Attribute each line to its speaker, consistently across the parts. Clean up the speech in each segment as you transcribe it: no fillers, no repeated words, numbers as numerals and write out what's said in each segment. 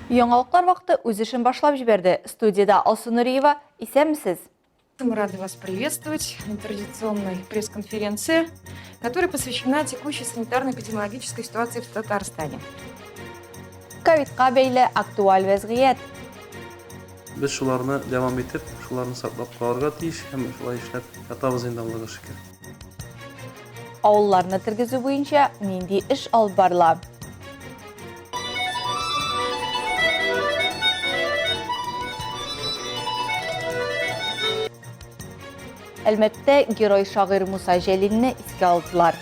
Speaker 1: Яңалыклар вакыты үз эшен башлап җибәрде. Студиядә Алсу Нуриева. Исәнмесез!
Speaker 2: Мы рады вас приветствовать на традиционной пресс-конференции, которая посвящена текущей санитарно-эпидемиологической ситуации в Татарстане.
Speaker 1: Ковидка бәйле актуаль вәзгыять.
Speaker 3: Без шуларны дәвам итеп, шуларны саклап калырга тиеш һәм шулай эшләп ятабыз инде, Аллага шөкер.
Speaker 1: Авылларны тергезү буенча нинди эш алып барыла? Әлмәттә герой шагыйрь Муса Җәлилне искә алдылар.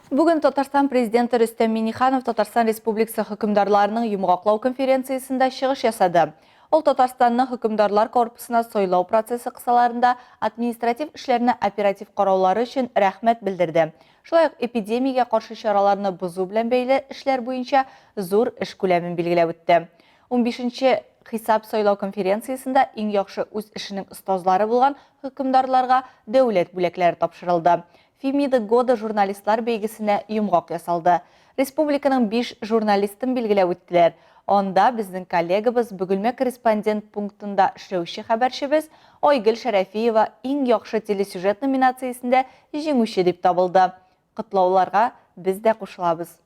Speaker 1: Бүген Татарстан Президенты Рөстәм Миңнеханов Татарстан Республикасы хөкемдарларының йомгаклау конференциясендә чыгыш ясады. Ул Татарстанның хөкемдарлар корпусына сайлау процессы кысаларында административ эшләрне оператив караулары өчен рәхмәт белдерде. Шулай ук эпидемиягә каршы чараларны бозу белән бәйле эшләр буенча зур эш күләмен билгеләп үтте. Унбишенче хисап-сайлау конференциясендә иң яхшы үз эшенең остазлары булган хөкемдарларга дәүләт бүләкләре тапшырылды. Фемида года журналистлар бәйгесенә йомгак ясалды. Республиканың биш журналистын билгеләп үттеләр. Анда безнең коллегабыз, Бөгелмә корреспондент пунктында эшләүче хәбәрчебез Айгөл Шәрәфиева Иң яхшы телесюжет номинациясендә җиңүче дип табылды. Котлауларга без дә кушылабыз.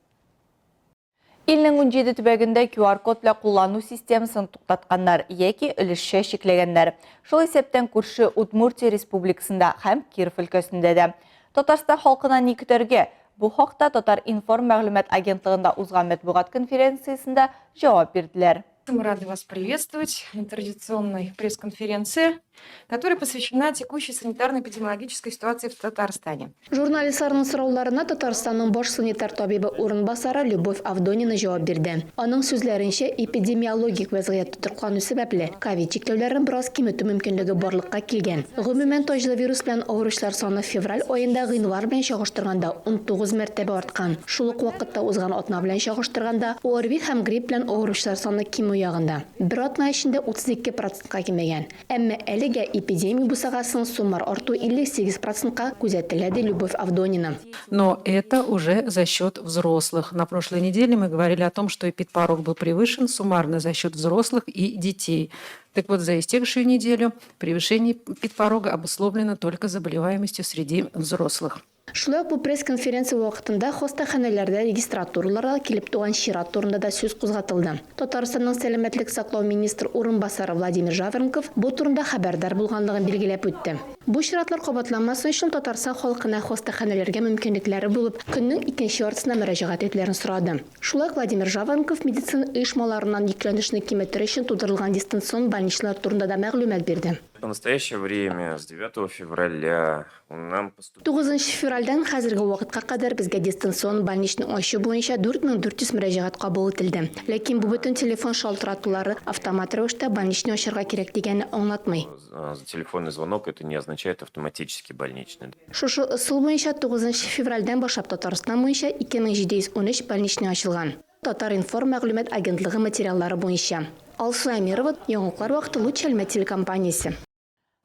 Speaker 1: Илнең 17 төбәгендә QR-код белән куллану системасын туктатканнар яки өлешчә чикләгәннәр. Шул исәптән күрше Удмуртия Республикасында һәм Киров өлкәсендә дә. Татарстан халкына ни көтәргә? Бу хакта Татар-информ мәгълүмат агентлыгында узган матбугат конференциясендә җавап бирделәр.
Speaker 2: Мы рады вас приветствовать на традиционной пресс-конференции, которая посвящена текущей санитарно-эпидемиологической ситуации в Татарстане.
Speaker 4: Журналистларның сорауларына Татарстанның баш санитар табибы урынбасары Любовь Авдонина җавап бирде. Аның сүзләренчә, эпидемиологик вәзгыять тотрыклану сәбәпле, ковид чикләүләрен бераз киметү мөмкинлеге барлыкка килгән. Гомумән, таҗлы вирус белән авыручылар саны февраль аенда гыйнвар белән чагыштырганда 19 мәртәбә арткан. Шул ук вакытта узган атна белән чагыштырганда, ОРВИ һәм грипп белән авыручылар саны кимү ягында. Бер атна эчендә 32 процентка кимегән. Әмма әлегә эпидемия бусагасының суммар артуы 58 процентка күзәтелә, ди Любовь Авдонина.
Speaker 5: Но это уже за счет взрослых. На прошлой неделе мы говорили о том, что эпидпорог был превышен суммарно за счет взрослых и детей. Так вот, за истекшую неделю превышение эпидпорога обусловлено только заболеваемостью среди взрослых.
Speaker 4: Шулай ук бу пресс-конференция вакытында хастаханәләрдә регистратураларга килеп туган чират турында да сүз кузгатылды. Татарстанның сәламәтлек саклау министр урынбасары Владимир Жаворонков бу турында хәбәрдар булганлыгын билгеләп үтте. Бу чиратлар кабатланмасын өчен Татарстан халкына хастаханәләргә мөмкинлекләре булып, көннең икенче яртысына мөрәҗәгать итүләрен сорады. Шулай ук Владимир Жаворонков медицина оешмаларыннан йөкләнешне киметер өчен тудырылган дистанцион больничныйлар турында да мәгълүмат бирде.
Speaker 6: В настоящее время, с 9 февраля,
Speaker 4: Тугызынчы февральдән хәзерге вакытка кадәр безгә дистанцион больничный ачу буенча 4400 мөрәҗәгать кабул ителде. Ләкин бу бөтен телефон шалтыратулары автомат рәвештә больничный ачарга кирәк дигәнне аңлатмый.
Speaker 6: Телефонный звонок это не означает автоматически больничный.
Speaker 4: Шушы ысул буенча тугызынчы февральдән башлап Татарстан буенча 2713 больничный ачылган. Татар-информ мәгълүмат агентлыгы материаллары буенча. Алсу Әмирова, Яңалыклар вакыты Луч Әлмәт телекомпаниясе.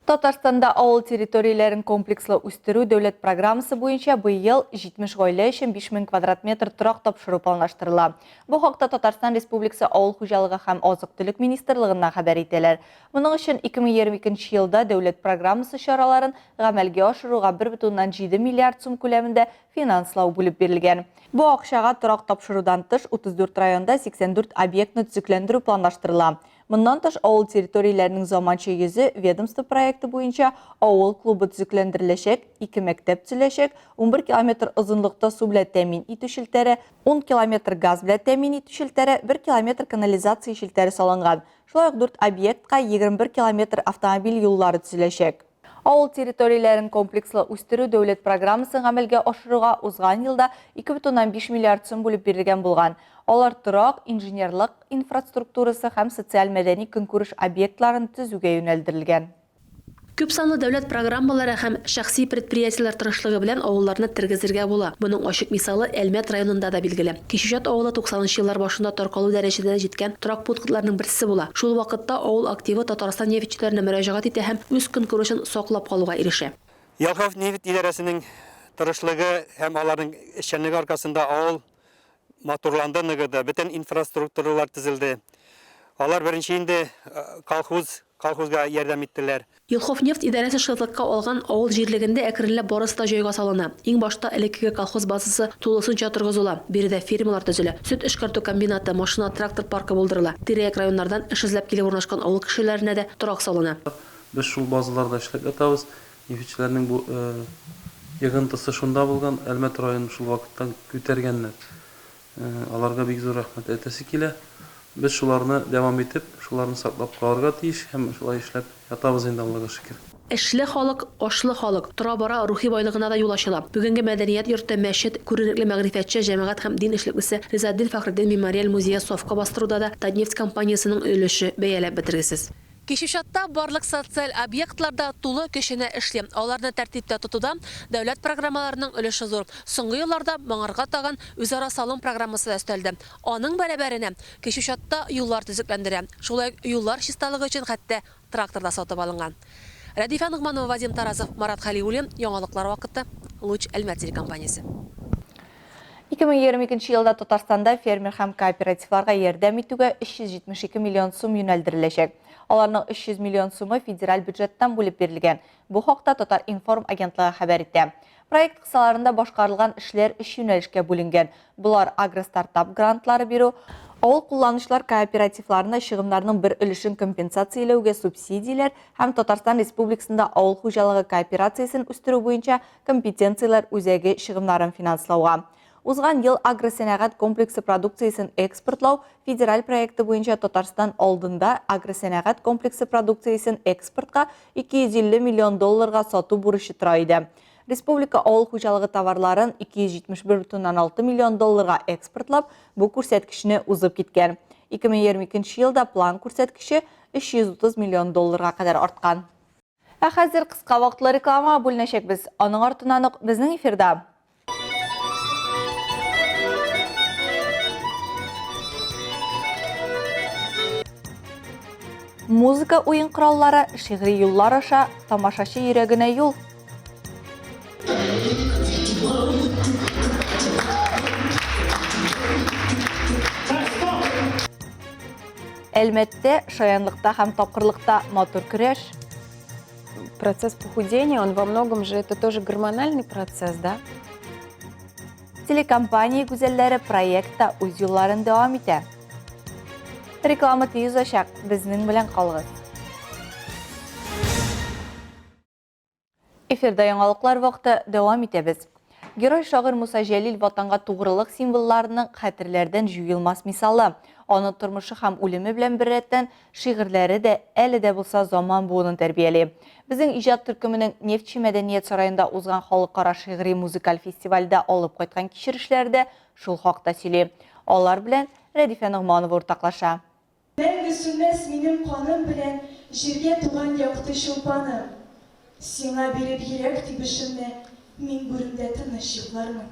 Speaker 1: Татарстанда авыл территорияләрен комплекслы үстерү дәүләт программасы буенча быел 70 гаилә өчен 5000 квадрат метр торак тапшыру планлаштырыла. Бу хакта Татарстан Республикасы Авыл хуҗалыгы һәм азык-төлек министрлыгыннан хәбәр итәләр. Моның өчен 2022 елда дәүләт программасы чараларын гамәлгә ашыруга 1,7 миллиард сум күләмендә финанслау бүлеп бирелгән. Бу акчага торак тапшырудан тыш 34 районда 84 объектны төзекләндерү планлаштырыла. Моннан тыш, авыл территорияләренең заманча йөзе ведомство проекты буенча авыл клубы төзекләндереләчәк, ике мәктәп төзеләчәк, 11 километр озынлыкта су белән тәэмин итү челтәре, 10 километр газ белән тәэмин итү челтәре, 1 километр канализация челтәре салынган. Шулай ук дүрт объектка 21 километр автомобиль юллары төзеләчәк. Авыл территорияләрен комплекслы үстерү дәүләт программасын гамәлгә ашыруга узган елда 2,5 миллиард сум бүлеп бирелгән булган. Алар торак, инженерлык инфраструктурасы һәм социаль-мәдәни көнкүреш объектларын төзүгә юнәлдерелгән.
Speaker 7: Күпсанлы дәүләт программалары һәм шәхси предприятиеләр тырышлыгы белән авылларны тергезергә була. Моның ачык мисалы Әлмәт районында да билгеле. Кичүчат авылы туксанынчы еллар башында таркалу дәрәҗәсенә җиткән торак пунктларның берсе була. Шул вакытта авыл активы Татарстан нефтьчеләренә мөрәҗәгать итә һәм үз көнкүрешен саклап калуга ирешә.
Speaker 8: Елхов нефть идарәсенең тырышлыгы һәм аларның эшчәнлеге аркасында авыл матурланды, ныгыды, бөтен инфраструктуралар төзелде. Алар беренче инде колхоз, колхозга ярдәм иттеләр.
Speaker 7: Елховнефть идарәсе шефлыкка алган авыл җирлегендә әкренләп барысы да җайга салына. Иң башта элеккеге колхоз базасы тулысынча торгызыла, биредә фермалар төзелә, сөт эшкәртү комбинаты, машина-трактор паркы булдырыла, тирә-як районнардан эш эзләп килеп урнашкан авыл кешеләренә дә торак салына.
Speaker 3: Без шул базаларда эшләп ятабыз. Нефтьчеләрнең бу йогынтысы шунда булган, Әлмәт районын шул вакыттан күтәргәннәр. Аларга бик зур рәхмәт әйтәсе килә. Без шуларны дәвам итеп, шуларны саклап калырга тиеш һәм шулай эшләп ятабыз инде, Аллага шөкер.
Speaker 7: Эшле халык, ашлы халык. Тора-бара рухи байлыгына да юл ачыла. Бүгенге мәдәният йорты, мәчет, күренекле мәгърифәтче, җәмәгать һәм дин эшлеклесе Ризаэтдин Фәхретдин мемориаль музее сафка бастыруда да Татнефть компаниясенең өлеше бәяләп бетергесез. Кичүчатта барлык социаль объектлар да тулы көченә эшли. Аларны тәртиптә тотуда дәүләт программаларының өлеше зур. Соңгы елларда моңарга тагын үзара салым программасы да өстәлде. Аның бәрабәренә Кичүчатта юллар төзекләндерә. Шулай ук юллар чисталыгы өчен хәтта трактор да сатып алынган. Рәдифә Ногманова, Вадим Тарасов, Марат Хәлиуллин, Яңалыклар вакыты, Луч Әлмәт телекомпаниясе.
Speaker 1: 2022 елда Татарстанда фермер һәм кооперативларга ярдәм итүгә 372 миллион сум юнәлдереләчәк. Аларның 300 миллион сумы федераль бюджеттан бүлеп бирелгән. Бу хакта Татар-информ агентлыгы хәбәр итә. Проект кысаларында башкарылган эшләр өч юнәлешкә бүленгән. Болар агростартап грантлары бирү, авыл кулланучылар кооперативларына чыгымнарның бер өлешен компенсацияләүгә субсидияләр һәм Татарстан Республикасында авыл хуҗалыгы кооперациясен үстерү буенча компетенцияләр үзәге чыгымнарын финанслауга. Узган ел агросәнәгать комплексы продукциясен экспортлау федераль проекты буенча Татарстан алдында агросәнәгать комплексы продукциясен экспортка 250 миллион долларга сату бурычы тора иде. Республика авыл хуҗалыгы товарларын 271,6 миллион долларга экспортлап, бу күрсәткечне узып киткән. 2022 елда план күрсәткече 330 миллион долларга кадәр арткан. Ә хәзер кыска вакытлы рекламага бүленәчәкбез. Аның артыннан ук безнең эфирда. Музыка уен кораллары, шигъри юллар аша тамашачы йөрәгенә юл. Әлмәттә шаянлыкта һәм тапкырлыкта матур көрәш.
Speaker 2: Процесс похудения, он во многом же это тоже гормональный процесс, да?
Speaker 1: Телекомпания гүзәлләре проектта үз юлларын дәвам итә. Реклама тиз узачак, безнең белән калыгыз. Эфирда яңалыклар вакыты дәвам итәбез. Герой шагыйрь Муса Җәлил ватанга тугрылык символларының хәтерләрдән җуелмас мисалы. Аның тормышы һәм үлеме белән беррәттән шигырьләре дә әле дә булса заман буынын тәрбияли. Безнең иҗат төркеменең Нефтьче мәдәният сараенда узган халыкара шигъри музыкаль фестивальдә алып кайткан кичерешләре дә шул хакта сөйли. Алар белән Рәдифә Ногманова уртаклаша.
Speaker 9: Мәңге сүнмәс минем каным белән Җиргә туган якты чулпаным. Сиңа биреп йөрәк тибешемне, Мин гүремдә тыныч йоклармын.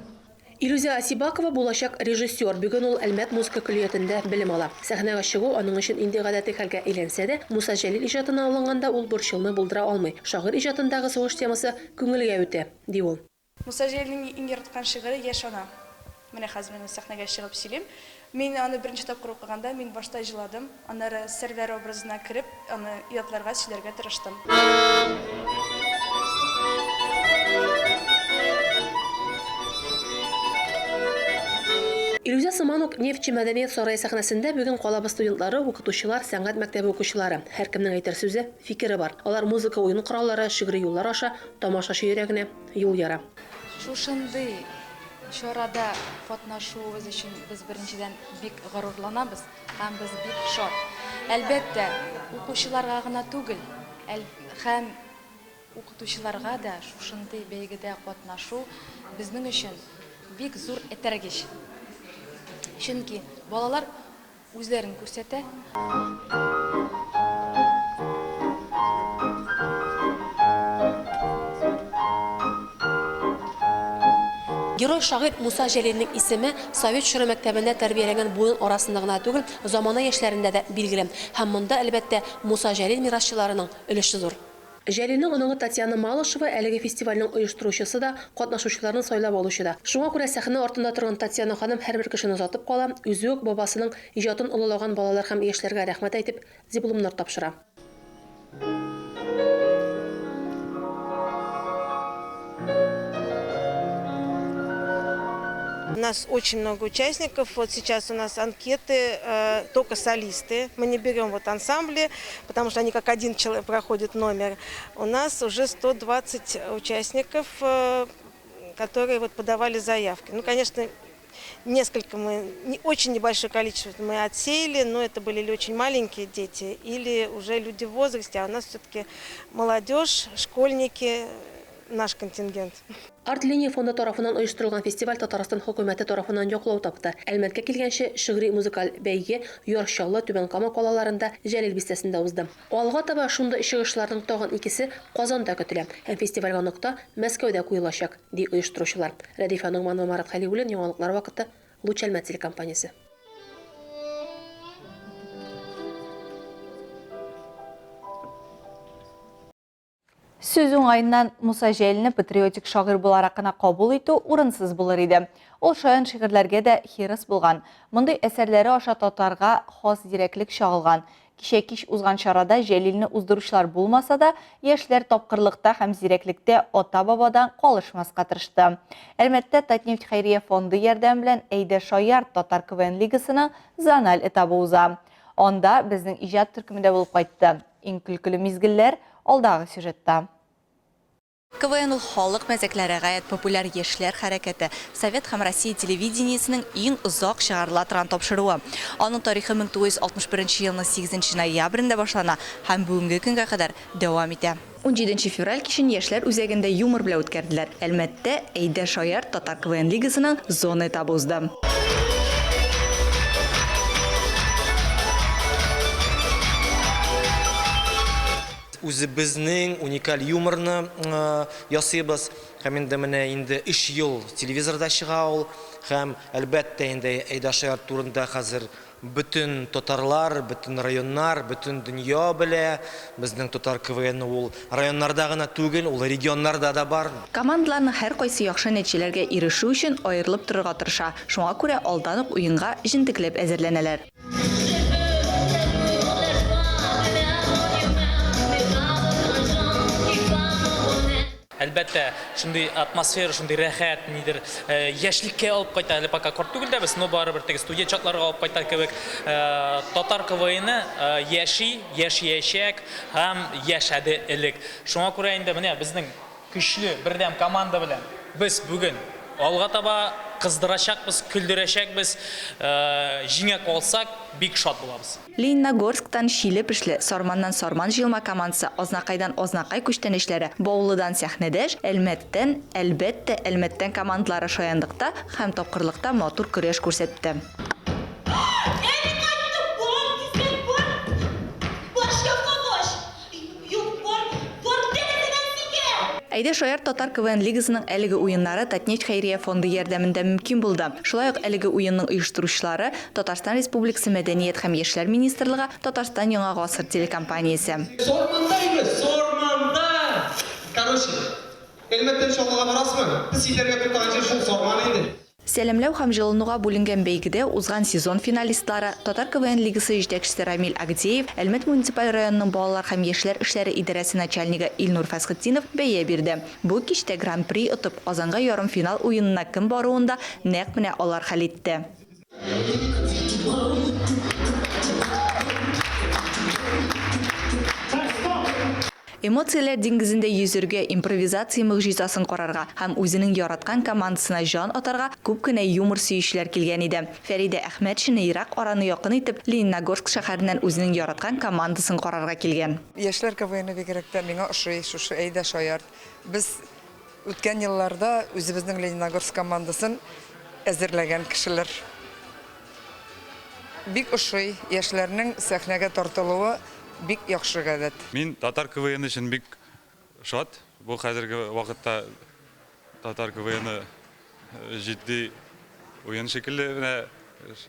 Speaker 7: Илүзә Асибакова, булачак режиссер. Бүген ул Әлмәт музыка көллиятендә белем ала. Сәхнәгә чыгу аның өчен инде гадәти хәлгә әйләнсә дә, Муса Җәлил иҗатына алынганда ул борчылмый булдыра алмый. Шагыйрь иҗатындагы сугыш темасы күңелгә үтә, ди ул.
Speaker 10: Муса Җәлилнең иң яраткан шигыре Яшь ана. Менә хәзер мин сәхнәгә чыгып сөйлим. Мин аны беренче тапкыр укыганда, мин башта җыладым, аннары Сәрвәр образына кереп, аны ятларга, сөйләргә тырыштым.
Speaker 7: Илүзә сыман ук Нефтьче мәдәният сарае сәхнәсендә бүген калабыз студентлары, укытучылар, сәнгать мәктәбе укучылары. Һәркемнең әйтер сүзе, фикере бар. Алар музыка уен кораллары, шигъри юллар аша тамашачы йөрәгенә юл яра.
Speaker 11: Шушындый чарада катнашуыбыз өчен без, беренчедән, бик горурланабыз һәм без бик шат. Әлбәттә, укучыларга гына түгел, һәм укытучыларга да шушындый бәйгедә катнашу безнең өчен бик зур этәргеч. Чөнки балалар Үзләрен күрсәтә.
Speaker 7: Герой шагыйрь Муса Җәлилнең исеме совет чоры мәктәбендә тәрбияләнгән буын арасында гына түгел, замана яшьләрендә дә билгеле. Һәм монда, әлбәттә, Муса Җәлил мирасчыларының өлеше зур. Җәлилнең оныгы Татьяна Малышева әлеге фестивальнең оештыручысы да, катнашучыларны сайлап алучы да. Шуңа күрә сәхнә артында торган Татьяна ханым һәрбер кешене озатып кала, үзе үк бабасының иҗатын олылаган балалар һәм яшьләргә рәхмәт әйтеп, дипломнар тапшыра.
Speaker 12: У нас очень много участников. Вот сейчас у нас анкеты только солисты. Мы не берем вот ансамбли, потому что они как один человек проходит номер. У нас уже 120 участников, которые вот подавали заявки. Ну, конечно, несколько мы, не, очень небольшое количество мы отсеяли, но это были или очень маленькие дети, или уже люди в возрасте, а у нас все-таки молодежь, школьники, наш контингент.
Speaker 7: Арт-линия фонды тарафыннан оештырылган фестиваль Татарстан хөкүмәте тарафыннан яклау тапты. Әлмәткә килгәнче, шигъри музыкаль бәйге Яр Чаллы, Түбән Кама калаларында, Җәлил бистәсендә узды. Алга таба шундый чыгышларның тагын икесе Казанда көтелә һәм фестивальгә нокта Мәскәүдә куелачак, ди оештыручылар. Рәдифә Ногманова, Марат Хәлиуллин, Яңалыклар вакыты, Луч Әлмәт телекомпаниясе.
Speaker 1: Сүз уңаеннан, Муса Җәлилне патриотик шагыйрь буларак кына кабул итү урынсыз булыр иде. Ул шаян шигырьләргә дә хирыс булган. Мондый әсәрләре аша татарга хас зирәклек чагылган. Кичә кич узган чарада Җәлилне уздыручылар булмаса да, яшьләр тапкырлыкта һәм зирәклектә ата-бабадан калышмаска тырышты. Әлмәттә Татнефть хәйрия фонды ярдәме белән Әйдә шаярт татар КВН лигасының зональ этабы уза. Анда безнең иҗат төркеме дә булып кайтты. Иң көлкеле мизгелләр алдагы сюжетта.
Speaker 13: КВН ул халык мәзәкләре, гаять популяр яшьләр хәрәкәте, совет һәм Россия телевидениесенең иң озак чыгарыла торган тапшыруы. Аның тарихы 1961 елның 8 ноябрендә башлана һәм бүгенге көнгә кадәр дәвам итә. Унҗиденче февраль кичен Яшьләр үзәгендә юмор белән үткәрделәр. Әлмәттә Әйдә шаярт татар КВН лигасының зона этабы узды.
Speaker 14: Үзебезнең уникаль юморны ясыйбыз. Һәм инде менә инде өч ел телевизорда чыга ул. Һәм, әлбәттә, инде Әйдә шаярт турында хәзер бөтен татарлар, бөтен районнар, бөтен дөнья белә. Безнең татар КВНы ул районнарда гына түгел, ул регионнарда да бар.
Speaker 13: Командаларның һәркайсы яхшы нәтиҗәләргә ирешү өчен аерылып торырга тырыша. Шуңа күрә алдан ук уенга җентекләп әзерләнәләр.
Speaker 15: Әлбәттә, шундый атмосфера, шундый рәхәт, нидер, яшьлеккә алып кайта, әле пока карт түгел дә без, но барыбер теге студент чакларга алып кайта кебек. Татар КВНы яши, яшиячәк һәм яшәде элек. Шуңа күрә инде менә безнең көчле, бердәм команда белән без бүген алга таба кыздырачакбыз, көлдерәчәкбез, җиңә калсак, бик шат булабыз.
Speaker 13: Лениногорсктан Чиле-Пешле, Сарманнан Сарман җыелма командасы, Азнакайдан Азнакай күчтәнәчләре, Баулыдан Сәхнәдәш, Әлмәттән, әлбәттә, Әлмәттән командалары шаяндыкта һәм тапкырлыкта матур көрәш күрсәтте.
Speaker 16: Әни кайтты, бар, тизрәк бар! Баш якка кач! Юк, бар, бар, тәрәзәдән сикер!
Speaker 13: Әйдә шаярт татар КВН лигасының әлеге уеннары Татнефть хәйрия фонды ярдәмендә мөмкин булды. Шулай ук әлеге уенның оештыручылары, Татарстан Республикасы Мәдәният һәм яшьләр министрлыгы, Татарстан Яңа гасыр телекомпаниясе.
Speaker 17: Сарманда инде, Сарманда! Короче, Әлмәттән Чаллыга барасызмы? Песиләргә туктаган җир шул Сарман инде.
Speaker 13: Сәламләү һәм җылынуга бүленгән бәйгедә узган сезон финалистлары, Татар КВН лигасы җитәкчесе Рамил Агдеев, Әлмәт муниципаль районының балалар һәм яшьләр эшләре идарәсе начальнигы Илнур Фәсхетдинов бәя бирде. Бу кичтә Гран-при отып, Казанга ярымфинал уенына кем баруын да нәкъ менә алар хәл итте. Эмоцияләр диңгезендә йөзергә, импровизация могҗизасын карарга һәм үзенең яраткан командасына җан атарга күп кенә юмор сөючеләр килгән иде. Фәридә Әхмәтшина ерак араны якын итеп, Лениногорск шәһәреннән үзенең яраткан командасын карарга килгән.
Speaker 18: Яшьләр КВНы бигрәк тә миңа ошый, шушы Әйдә шаярт. Без үткән елларда үзебезнең Лениногорск командасын әзерләгән кешеләр. Бик ошый, яшьләрнең сәхнәгә тартылуы бик яхшы гадәт.
Speaker 19: Мин татар КВНы өчен бик шат. Бу хәзерге вакытта татар КВНы җитди уен шикелле, менә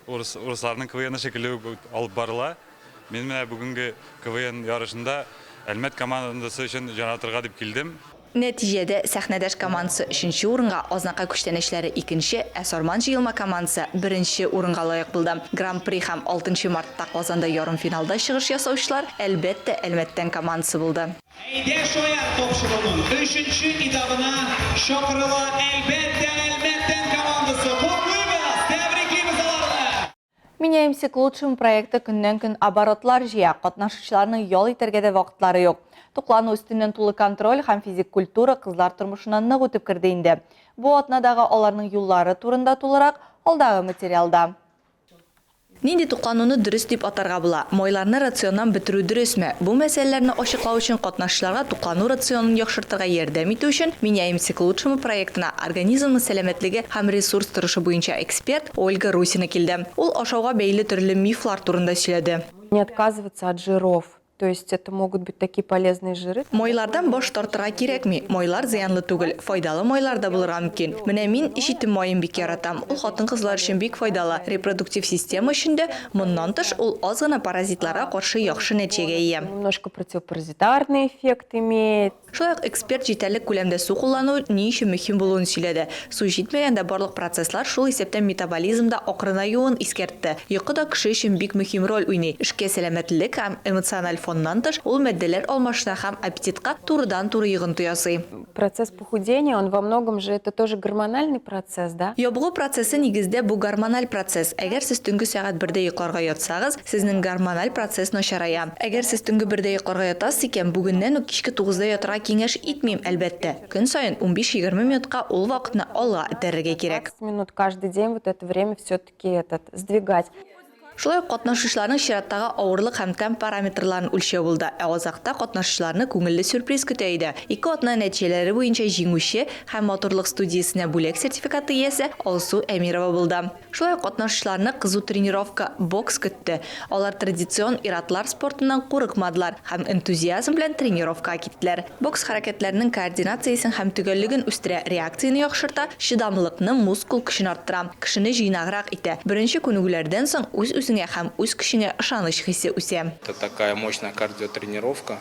Speaker 19: урыс, урысларның КВНы шикелле үк алып барыла. Мин менә бүгенге КВН ярышында Әлмәт командасы өчен җанатырга дип килдем.
Speaker 13: Нәтиҗәдә, Сәхнәдәш командасы өченче урынга, Азнакай күчтәнәчләре икенче, ә Сарман җыелма командасы беренче урынга лаек булды. Гран-при һәм алтынчы мартта Казанда ярымфиналда чыгыш ясаучылар, әлбәттә, Әлмәттән командасы булды.
Speaker 20: Әйдә шаярт тапшыруның өченче этабына чакырыла, әлбәттә, Әлмәттән командасы. Котлыйбыз, тәбриклибез аларны!
Speaker 1: Меняемся к лучшему проекты көннән-көн оборотлар җыя, катнашучыларның ял итәргә дә вакытлары юк. Туклану өстеннән тулы контроль һәм физик культура кызлар тормышына нык үтеп керде инде. Бу атнадагы аларның юллары турында тулырак алдагы материалда.
Speaker 13: Нинди туклануны дөрес дип атарга була? Майларны рационнан бетерү дөресме? Бу мәсьәләләрне ачыклау өчен катнашучыларга туклану рационын яхшыртырга ярдәм итү өчен Меняемся к лучшему проектына организмның сәламәтлеге һәм ресурс торышы буенча эксперт, Ольга Русина килде. Ул ашауга бәйле төрле мифлар турында сөйләде.
Speaker 2: Не отказываться от жиров. То есть это могут быть такие полезные жиры.
Speaker 13: Майлардан баш тартырга кирәкми. Майлар зыянлы түгел. Файдалы майлар да булырга мөмкин. Менә мин җитен маен бик яратам. Ул хатын-кызлар өчен бик файдалы, репродуктив система өчен дә, моннан тыш, ул аз гына паразитларга каршы яхшы нәтиҗәгә ия.
Speaker 2: Немножко противопаразитарный эффект имеет.
Speaker 13: Шулай ук эксперт җитәрлек күләмдә су куллану ни өчен мөһим булуын сөйләде. Су җитмәгәндә барлык процесслар, шул исәптән метаболизм да акрынаюын искәртте. Йокы да кеше өчен бик мөһим роль уйный. Эшкә сәламәтлек һәм эмоциональ фоннан тыш, ул матдәләр алмашына һәм аппетитка турыдан-туры йогынты ясый.
Speaker 2: Процесс похудения, он во многом же это тоже гормональный процесс, да?
Speaker 13: Ябыгу процессы нигездә бу гормональ процесс. Әгәр сез төнге сәгать бердә йокларга ятсагыз, сезнең гормональ процесс начарая. Әгәр сез төнге бердә йокларга ятасыз икән, бүгеннән үк кичке тугызда ятарга киңәш итмим, әлбәттә. Көн саен унбиш-егерме минутка ул вакытны алга этәрергә кирәк.
Speaker 2: Минут каждый день вот это время все-таки этот сдвигать.
Speaker 13: Шулай ук катнашучыларның чираттагы авырлык һәм тәм параметрларын үлчәү булды. Ә азакта катнашучыларны күңелле сюрприз көтә иде. Ике атна нәтиҗәләре буенча җиңүче һәм матурлык студиясенә бүләк сертификаты иясе Алсу Әмирова булды. Шулай ук катнашучыларны кызу тренировка, бокс көтте. Алар традицион ир-атлар спортыннан курыкмадылар һәм энтузиазм белән тренировкага киттеләр. Бокс хәрәкәтләрнең координациясен һәм төгәллеген үстерә, реакцияне яхшырта, чыдамлыкны, мускул көчен арттыра, кешене җыйнаграк итә. Беренче күнегүләрдән соң үз-үзеңә һәм үз көчеңә ышаныч хисе үсә.
Speaker 21: Это такая мощная кардиотренировка,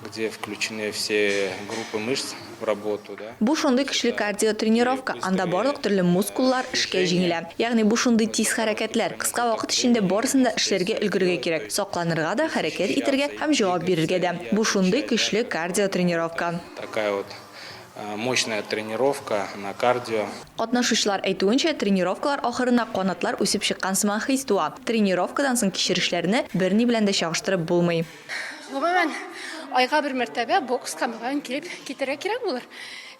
Speaker 21: где включены все группы мышц в работу, да.
Speaker 13: Бу шундый көчле кардиотренировка, анда барлык төрле мускуллар эшкә җиңелә. Ягъни бу шундый тиз хәрәкәтләр, кыска вакыт эчендә барысын да эшләргә өлгерергә кирәк, сакланырга да, хәрәкәт итәргә һәм җавап бирергә дә. Бу шундый көчле кардиотренировка.
Speaker 21: Такая вот мощная тренировка на кардио.
Speaker 13: Катнашучылар әйтүенчә, тренировкалар ахырына канатлар үсеп чыккан сыман хис туа. Тренировкадан соң кичерешләрне берни белән дә чагыштырып булмый.
Speaker 22: Гомумән, айга бер мәртәбә бокска мөгаен килеп китәргә кирәк булыр.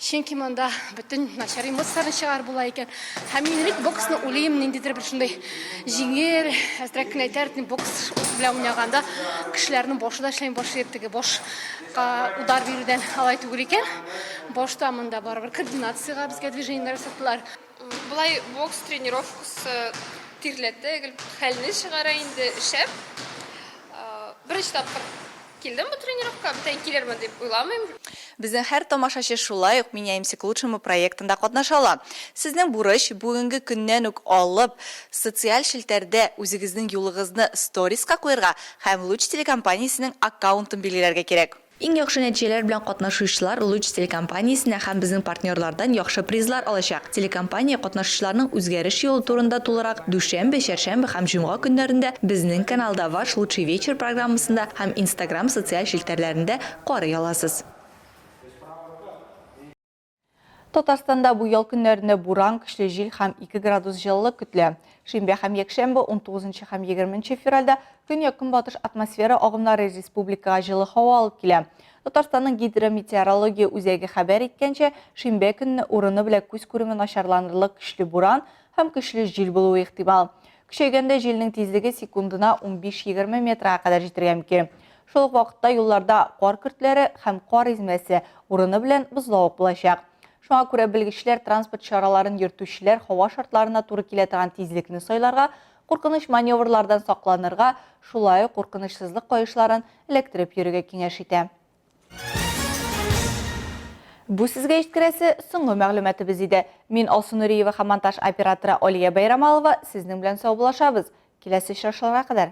Speaker 22: Чөнки монда бөтен начар эмоцияләрне чыгарып була икән. Һәм мин элек боксны уйлыйм, ниндидер бер шундый җиңел, әзрәк кенә әйтәр идем, бокс белән уйнаганда кешеләрнең башы да эшләми башлый, теге башка удар бирүдән алай түгел икән. Башта монда барыбер координациягә безгә движениеләр ясаттылар.
Speaker 23: Болай бокс тренировкасы тирләтә, гел хәлне чыгара инде, шәп. Беренче тапкыр килдем бу тренировкага, бүтән килермен дип уйламыйм.
Speaker 13: Безнең һәр тамашачы шулай ук Меняемся к лучшему проектында катнаша ала. Сезнең бурыч, бүгенге көннән үк алып, социаль челтәрдә үзегезнең юлыгызны сториска куерга һәм Луч телекомпаниясенең аккаунтын билгеләргә кирәк. Иң яхшы нәтиҗәләр белән катнашучылар Луч телекомпаниясенә һәм безнең партнерлардан яхшы призлар алачак. Телекомпания катнашучыларның үзгәреш юлы турында тулырак дүшәмбе, чәршәмбе һәм җомга көннәрендә безнең каналда Ваш лучший вечер программасында һәм Instagram социаль челтәрләрендә карый аласыз.
Speaker 1: Татарстанда бу ял көннәрендә буран, көчле җил һәм 2 градус җылылык көтелә. Шимбә һәм якшәмбе, 19 һәм 20 февральдә көньяк-көнбатыш атмосфера агымнары республикага җылы һава алып килә. Татарстанның гидрометеорология үзәге хәбәр иткәнчә, шимбә көнне урыны белән күз күреме начарланырлык көчле буран һәм көчле җил булуы ихтимал. Көчәйгәндә җилнең тизлеге секундына 15-20 метрга кадәр җитәргә мөмкин. Шул ук вакытта юлларда кар көртләре һәм кар измәсе, урыны белән бозлавык булачак. Шуңа күрә белгечләр транспорт чараларын йөртүчеләр һава шартларына туры килә торган тизлекне сайларга, куркыныч маневрлардан сакланырга, шулай ук куркынычсызлык каешларын эләктереп йөрергә киңәш итә. Бу сезгә җиткерәсе соңгы мәгълүматыбыз иде. Мин Алсу Нуриева һәм монтаж операторы Алия Байрамалова сезнең белән саубуллашабыз. Киләсе очрашуларга кадәр.